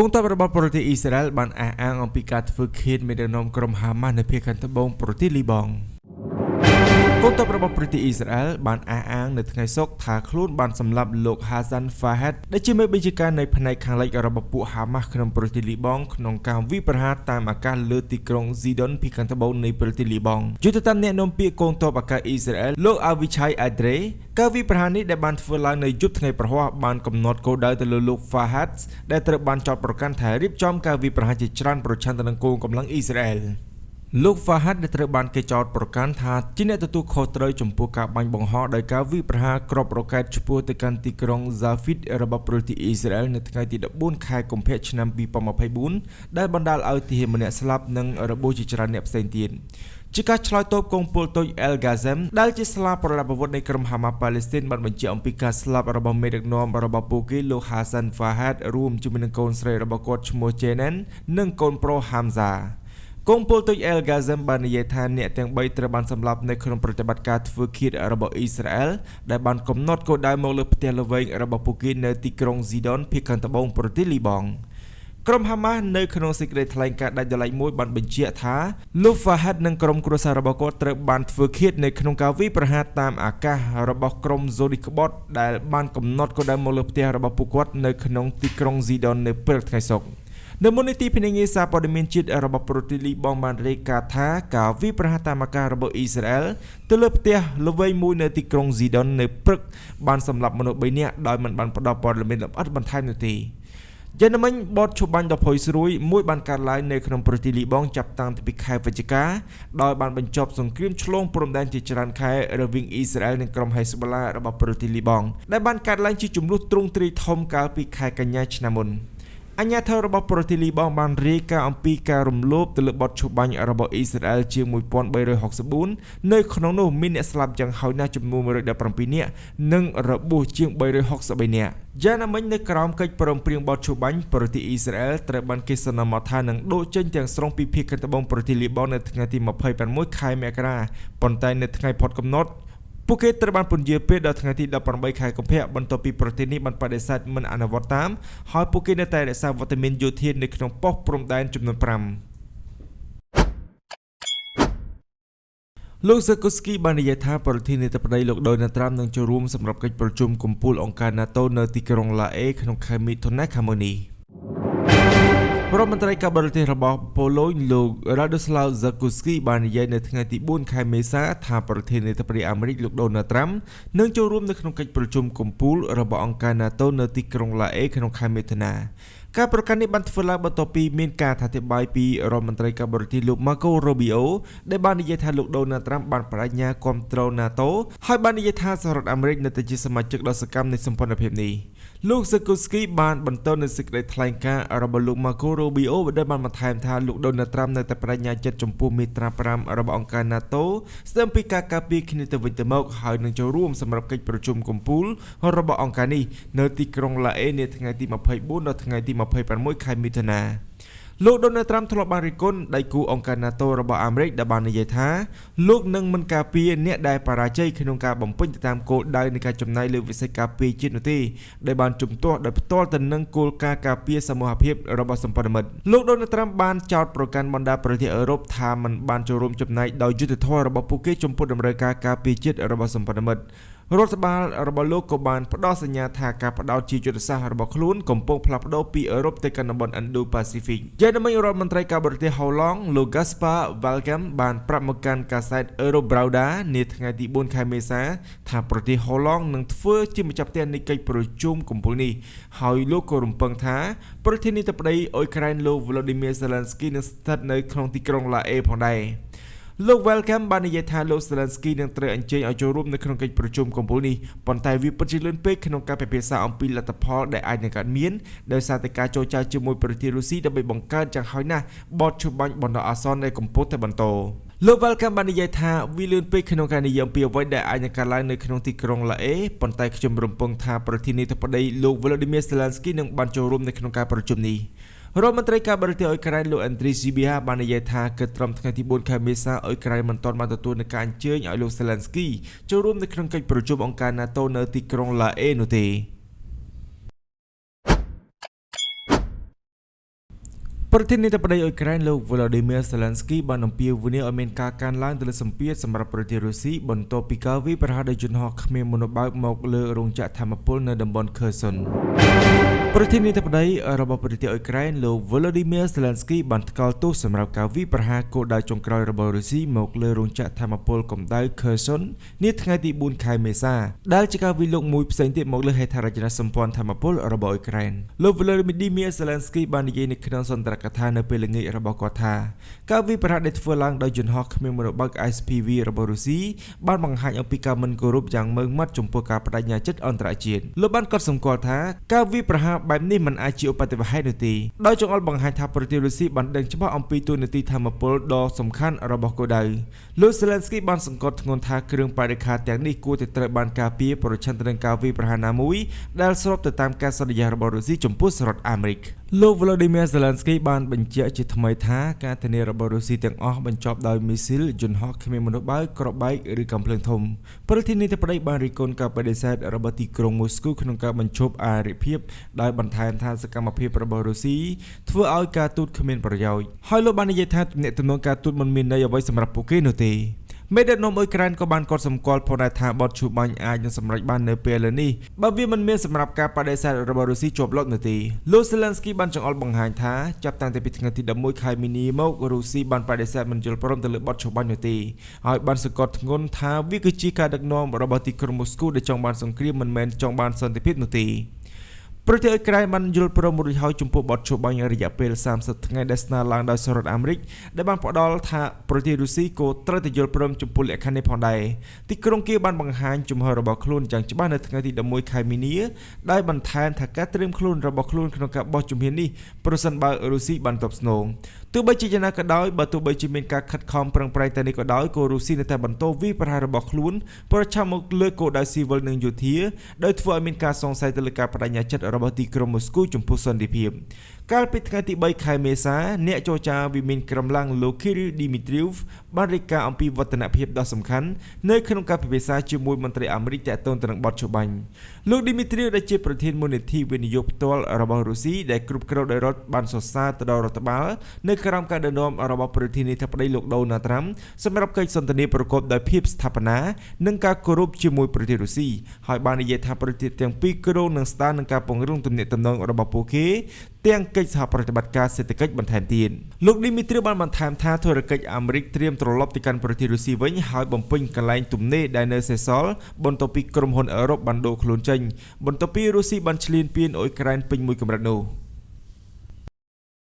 កងទ័ពរបស់ប្រទេសអ៊ីស្រាអែលបានអះអាងអំពីការធ្វើឃាតមេដឹកនាំក្រុមហាម៉ាស់នៅភាគខាងត្បូងប្រទេសលីបង់កងទ័ពរបស់ប្រទេសអ៊ីស្រាអែលបានអះអាងនៅថ្ងៃសុក្រថាខ្លួនបានសម្លាប់លោកហាសាន់ហ្វាហាត់ដែលជាមេបញ្ជាការនៃផ្នែកខាងលិចរបស់ពួកហាម៉ាស់ក្នុងប្រទេសលីបង់ក្នុងការវាយប្រហារតាមអាកាសលើទីក្រុងស៊ីដុនភាគខាងត្បូងនៃប្រទេសលីបង់យុទ្ធតាមអ្នកនាំពាក្យកងទ័ពអាកាសអ៊ីស្រាអែលលោកអាវិឆៃអាដ្រេការវាយប្រហារនេះដែលបានធ្វើឡើងនៅយប់ថ្ងៃព្រហស្បតិ៍បានកំណត់គោលដៅទៅលើលោកហ្វាហាត់ដែលត្រូវបានចោទប្រកាន់ថារៀបចំការវាយប្រហារជាច្រើនប្រឆាំងទៅនឹងកងកម្លាំងអ៊ីស្រាអែលលោកហ្វាហាត់ដែលត្រូវបានគេចោទប្រកាន់ថាជាអ្នកទទួលខុសត្រូវចំពោះការបាញ់បង្ហោះដោយការវាយប្រហារគ្រាប់រ៉ុកែតឆ្ពោះទៅកាន់ទីក្រុងហ្សាហ្វីតរបស់ប្រទេសអ៊ីស្រាអែលនៅថ្ងៃទី14ខែកុម្ភៈឆ្នាំ2024ដែលបណ្ដាលឲ្យទាហានម្នាក់ស្លាប់និងរបួសជាច្រើនអ្នកផ្សេងទៀតជាការឆ្លើយតបកងពលតូចអែលហ្គាហ្សេមដែលជាស្លាប្រដាប់អាវុធនៃក្រុមហាម៉ាស់ប៉ាឡេស្ទីនបានបញ្ជាក់អំពីការស្លាប់របស់មេដឹកនាំរបស់ពួកគេលោកហាសាន់ហ្វាហាត់រួមជាមួយនឹងកូនស្រីរបស់គាត់ឈ្មោះជេណែននិងកូនប្រុសហាំហ្សាកងពលទុយអែលហ្គាហ្សេមបាននិយាយថាអ្នកទាំង3ត្រូវបានសម្លាប់នៅក្នុងប្រតិបត្តិការធ្វើឃាតរបស់អ៊ីស្រាអែលដែលបានកំណត់គោលដៅមកលើផ្ទះល្វែងរបស់ពួកគេនៅទីក្រុងស៊ីដុនភាគខាងត្បូងប្រទេសលីបង់ក្រុមហាម៉ាស់នៅក្នុងសេចក្តីថ្លែងការណ៍ដាច់ដោយឡែកមួយបានបញ្ជាក់ថាលោកហ្វាហាត់និងក្រុមគ្រួសាររបស់គាត់ត្រូវបានធ្វើឃាតនៅក្នុងការវាយប្រហារតាមអាកាសរបស់ក្រុមសូឌីក្បត់ដែលបានកំណត់គោលដៅមកលើផ្ទះរបស់ពួកគាត់នៅក្នុងទីក្រុងស៊ីដុននៅព្រឹកថ្ងៃសុក្រនៅមុននេះទីភ្នាក់ងារសារព័ត៌មានជាតិរបស់ប្រទេសលីបង់បានរាយការណ៍ថាការវាយប្រហារតាមអាកាសរបស់អ៊ីស្រាអែលទៅលើផ្ទះល្វែងមួយនៅទីក្រុងស៊ីដុននៅព្រឹកបានសម្លាប់មនុស្ស3នាក់ដោយមិនបានផ្ដល់ព័ត៌មានលម្អិតបន្ថែមនោះទេយ៉ាងណាមិញបទឈប់បាញ់ដ៏ផុយស្រួយមួយបានកើតឡើងនៅក្នុងប្រទេសលីបង់ចាប់តាំងពីខែវិច្ឆិកាដោយបានបញ្ចប់សង្គ្រាមឆ្លងព្រំដែនជាច្រើនខែរវាងអ៊ីស្រាអែលនិងក្រុមហេស្បូឡារបស់ប្រទេសលីបង់ដែលបានកើតឡើងជាជម្លោះទ្រង់ទ្រាយធំកាលពីខែកញ្ញាឆ្នាំមុនអាជ្ញាធររបស់ប្រទេសលីបង់បានរាយការណ៍អំពីការរំលោភទៅលើបទឈប់បាញ់របស់អ៊ីស្រាអែលជាង1364នៅក្នុងនោះមានអ្នកស្លាប់យ៉ាងហោចណាស់ចំនួន117នាក់និងរបួសជាង363នាក់យ៉ាងណាមិញនៅក្រោមកិច្ចព្រមព្រៀងបទឈប់បាញ់ប្រទេសអ៊ីស្រាអែលត្រូវបានគេសន្មតថានឹងដកចេញទាំងស្រុងពីភាគខាងត្បូងប្រទេសលីបង់នៅថ្ងៃទី26ខែមករាប៉ុន្តែនៅថ្ងៃផុតកំណត់ពួកគេត្រូវបានពន្យាពេលដល់ថ្ងៃទី18ខែកុម្ភៈបន្ទាប់ពីប្រទេសនេះបានបដិសេធមិនអនុវត្តតាមហើយពួកគេនៅតែរក្សាវត្តមានយោធានៅក្នុងប៉ុស្តិ៍ព្រំដែនចំនួន5លោកសេកូស្គីបាននិយាយថាប្រធានាធិបតីលោកដូណាល់ត្រាំនឹងចូលរួមសម្រាប់កិច្ចប្រជុំកំពូលអង្គការ NATO នៅទីក្រុងឡាអេក្នុងខែមិថុនាខាងមុខនេះរដ្ឋមន្ត្រីការបរទេសរបស់ប៉ូឡូញលោក Radoslaw Zakuski បាននិយាយនៅថ្ងៃទី4ខែមេសាថាប្រធានាធិបតីអាមេរិកលោកដូណាល់ត្រាំនឹងចូលរួមនៅក្នុងកិច្ចប្រជុំកំពូលរបស់អង្គការ NATO នៅទីក្រុងឡាអេក្នុងខែមិថុនាការប្រកាសនេះបានធ្វើឡើងបន្ទាប់ពីមានការអធិប្បាយពីរដ្ឋមន្ត្រីការបរទេសលោក Marco Rubio ដែលបាននិយាយថាលោកដូណាល់ត្រាំបានបដិញ្ញាគាំទ្រ NATO ហើយបាននិយាយថាសហរដ្ឋអាមេរិកនៅតែជាសមាជិកដ៏សកម្មនៃសម្ព័ន្ធភាពនេះលោក Zelenskiy បានបន្តនៅសេចក្តីថ្លែងការណ៍របស់លោក Marco Rubio ដែលបានបន្ថែមថាលោក Donald Trump នៅតែបដិញ្ញាចិត្តចំពោះមាត្រា5របស់អង្គការ NATO ស្ដីអំពីការការពារគ្នាទៅវិញទៅមកហើយនឹងចូលរួមសម្រាប់កិច្ចប្រជុំកំពូលរបស់អង្គការនេះនៅទីក្រុងឡាអេនាថ្ងៃទី24ដល់ថ្ងៃទី26ខែមិថុនាលោកដូណាល់ត្រាំធ្លាប់បានរិះគន់ដៃគូអង្គការ NATO របស់អាមេរិកដែលបាននិយាយថាលោកនឹងមិនការពារអ្នកដែលបរាជ័យក្នុងការបំពេញទៅតាមគោលដៅនៃការចំណាយលើវិស័យការពារជាតិនោះទេដែលបានជំទាស់ដោយផ្ទាល់ទៅនឹងគោលការណ៍ការពារសមូហភាពរបស់សម្ព័ន្ធមិត្តលោកដូណាល់ត្រាំបានចោទប្រកាន់បណ្ដាប្រទេសអឺរ៉ុបថាមិនបានចូលរួមចំណែកដោយយុត្តិធម៌របស់ពួកគេចំពោះតម្រូវការការពារជាតិរបស់សម្ព័ន្ធមិត្តរដ្ឋបាលរបស់លោកក៏បានផ្ដល់សញ្ញាថាការផ្ដោតជាយុទ្ធសាស្ត្ររបស់ខ្លួនកំពុងផ្លាស់ប្ដូរពីអឺរ៉ុបទៅកាន់តំបន់ Indo-Pacific យ៉ាងណាមិញរដ្ឋមន្ត្រីការបរទេសហូឡង់លោក Gaspar Valgam បានប្រាប់មកកាន់កាសែត Eurobrauda នាថ្ងៃទី4ខែមេសាថាប្រទេសហូឡង់នឹងធ្វើជាម្ចាស់ផ្ទះនៃកិច្ចប្រជុំកំពូលនេះហើយលោកក៏រំពឹងថាប្រធានាធិបតីអ៊ុយក្រែនលោក Volodymyr Zelensky នឹងស្ថិតនៅក្នុងទីក្រុងឡាអេផងដែរលោក Welcome បាននិយាយថាលោក Zelensky នឹងត្រូវអញ្ជើញឲ្យចូលរួមនៅក្នុងកិច្ចប្រជុំកំពូលនេះប៉ុន្តែវាពិតជាលឿនពេកក្នុងការពិភាក្សាអំពីលទ្ធផលដែលអាចនឹងកើតមានដោយសារតែការចូលចែវជាមួយប្រទេសរុស្ស៊ីដើម្បីបង្កើតយ៉ាងហោចណាស់បទច្បាញ់បណ្ដោះអាសន្នដែលកំពុងតែបន្តលោក Welcome បាននិយាយថាវាលឿនពេកក្នុងការនិយាយអំពីអ្វីដែលអាចនឹងកើតឡើងនៅក្នុងទីក្រុងឡាអេប៉ុន្តែខ្ញុំរំពឹងថាប្រធានាធិបតីលោក Volodymyr Zelensky នឹងបានចូលរួមនៅក្នុងការប្រជុំនេះរដ្ឋមន្ត្រីការបរទេសអ៊ុយក្រែនលោក Andriy Sybiha បាននិយាយថាគិតត្រឹមថ្ងៃទី4ខែមេសាអ៊ុយក្រែនមិនទាន់បានទទួលនូវការអញ្ជើញឲ្យលោក Zelensky ចូលរួមនៅក្នុងកិច្ចប្រជុំអង្គការ NATO នៅទីក្រុងឡាអេនោះទេ។ ប្រធានាធិបតីអ៊ុយក្រែនលោក Volodymyr Zelensky បានអំពាវនាវឲ្យមានការកើនឡើងទៅលើសម្ពាធសម្រាប់ប្រទេសរុស្ស៊ីបន្ទាប់ពីការវាយប្រហារដោយយន្តហោះគ្មានមនុស្សបើកមកលើរោងចក្រថាមពលនៅតំបន់ Kherson។ ប្រធានាធិបតីរបស់ប្រទេសអ៊ុយក្រែនលោក Volodymyr Zelensky បានថ្កោលទោសសម្រាប់ការវាយប្រហារគោលដៅចុងក្រោយរបស់រុស្ស៊ីមកលើរោងចក្រថាមពលកម្ដៅ Kherson នាថ្ងៃទី4ខែមេសា ដែលជាការវាយលុកមួយផ្សេងទៀតមកលើហេដ្ឋារចនាសម្ព័ន្ធថាមពលរបស់អ៊ុយក្រែន។ លោក Volodymyr Zelensky បាននិយាយនៅក្នុងសន្ទរកថានៅពេលល្ងាចរបស់គាត់ថា ការវាយប្រហារដែលធ្វើឡើងដោយយន្តហោះគ្មានមនុស្សបើក SPV របស់រុស្ស៊ីបានបង្ហាញអំពីការមិនគោរពយ៉ាងម៉ឺងម៉ាត់ចំពោះការបដិញ្ញាចិត្តអន្តរជាតិ។ លោកបានកត់សម្គាល់ថា ការវាយប្រហារបែបនេះមិនអាចជាឧបទ្ទវហេតុនោះទេ ដោយចង្អុលបង្ហាញថាប្រទេសរុស្ស៊ីបានដឹងច្បាស់អំពីតួនាទីថាមពលដ៏សំខាន់របស់គោលដៅ។ លោក Zelensky បានសង្កត់ធ្ងន់ថា គ្រឿងបរិក្ខារទាំងនេះគួរតែត្រូវបានការពារប្រឆាំងទៅនឹងការវាយប្រហារណាមួយដែលស្របទៅតាមការសន្យារបស់រុស្ស៊ីចំពោះសហរដ្ឋអាមេរិក។ លោក Volodymyr Zelensky បានបញ្ជាក់ជាថ្មីថា ការធានារបស់រុស្ស៊ីទាំងអស់បញ្ចប់ដោយមីស៊ីល យន្តហោះគ្មានមនុស្សបើក គ្រាប់បែក ឬកាំភ្លើងធំ។ ប្រធានាធិបតីបានរិះគន់ការបដិសេធរបស់ទីក្រុងមូស្គូក្នុងការបញ្ឈប់អារិភាព ដោយបន្ថែមថាសកម្មភាពរបស់រុស្ស៊ីធ្វើឲ្យការទូតគ្មានប្រយោជន៍ ហើយលោកបាននិយាយថាទំនាក់ទំនងការទូតមិនមានន័យអ្វីសម្រាប់ពួកគេនោះទេ។ មេដឹកនាំអ៊ុយក្រែនក៏បានកត់សម្គាល់ផងដែរថា បទឈូបាញ់អាចនឹងសម្រេចបាននៅពេលនេះ បើវាមិនមានសម្រាប់ការបដិសេធរបស់រុស្ស៊ីជាប់លាប់នោះទេ។ លោក Zelensky បានចង្អុលបង្ហាញថា ចាប់តាំងពីថ្ងៃទី11ខែមីនាមក រុស្ស៊ីបានបដិសេធមិនយល់ព្រមទៅលើបទឈូបាញ់នោះទេ ហើយបានសង្កត់ធ្ងន់ថាវាគឺជាការដឹកនាំរបស់ទីក្រុងមូស្គូដែលចង់បានសង្គ្រាម មិនមែនចង់បានសន្តិភាពនោះទេ។ ប្រទេសអ៊ុយក្រែនបានយល់ព្រមរួចហើយចំពោះបទឈប់បាញ់រយៈពេល30ថ្ងៃដែលស្នើឡើងដោយសហរដ្ឋអាមេរិក ដែលបានផ្ដល់ថាប្រទេសរុស្ស៊ីក៏ត្រូវតែយល់ព្រមចំពោះលក្ខខណ្ឌនេះផងដែរ។ ទីក្រុងគៀវបានបង្ហាញជំហររបស់ខ្លួនយ៉ាងច្បាស់នៅថ្ងៃទី11ខែមីនា ដោយបន្ថែមថាការត្រៀមខ្លួនរបស់ខ្លួនក្នុងការបោះជំហាននេះ ប្រសិនបើរុស្ស៊ីបានតបស្នង។ ទោះបីជាយ៉ាងណាក៏ដោយ បើទោះបីជាមានការខិតខំប្រឹងប្រែងតែនេះក៏ដោយ ក៏រុស្ស៊ីនៅតែបន្តវាយប្រហាររបស់ខ្លួនប្រឆាំងមកលើគោលដៅស៊ីវិលនិងយោធា ដោយធ្វើឲ្យមានការសង្ស័យទៅលើការបដិញ្ញាចិត្តរបស់ទីក្រុងមូស្គូចំពោះសន្តិភាព។ កាលពីថ្ងៃទី3ខែមេសា អ្នកចរចាវិមានក្រំឡាំងលោក Kirill Dmitriev បានរាយការណ៍អំពីវឌ្ឍនភាពដ៏សំខាន់នៅក្នុងការពិភាក្សាជាមួយមន្ត្រីអាមេរិកទាក់ទងទៅនឹងបទច្បាញ់។ លោក Dmitriev ដែលជាប្រធានមូលនិធិវិនិយោគផ្ទាល់របស់រុស្ស៊ីដែលគ្រប់គ្រងដោយរដ្ឋ បានសរសើរទៅដល់រដ្ឋបាលនៅក្រោមការដឹកនាំរបស់ប្រធានាធិបតីលោក Donald Trump សម្រាប់កិច្ចសន្ទនាប្រកបដោយភាពស្ថាបនានិងការគោរពជាមួយប្រទេសរុស្ស៊ី ហើយបាននិយាយថាប្រទេសទាំងពីរគ្រោងនឹងស្ដារនឹងការពង្រឹងទំនាក់ទំនងរបស់ពួកគេទាំងកិច្ចសហប្រតិបត្តិការសេដ្ឋកិច្ចបន្ថែមទៀត។ លោកឌីមីទ្រីបានបន្ថែមថា ធុរកិច្ចអាមេរិកត្រៀមត្រឡប់ទៅកាន់ប្រទេសរុស្ស៊ីវិញ ហើយបំពេញកន្លែងទំនេរដែលនៅសេសសល់បន្ទាប់ពីក្រុមហ៊ុនអឺរ៉ុបបានដកខ្លួនចេញ បន្ទាប់ពីរុស្ស៊ីបានឈ្លានពានអ៊ុយក្រែនពេញមួយកម្រិតនោះ។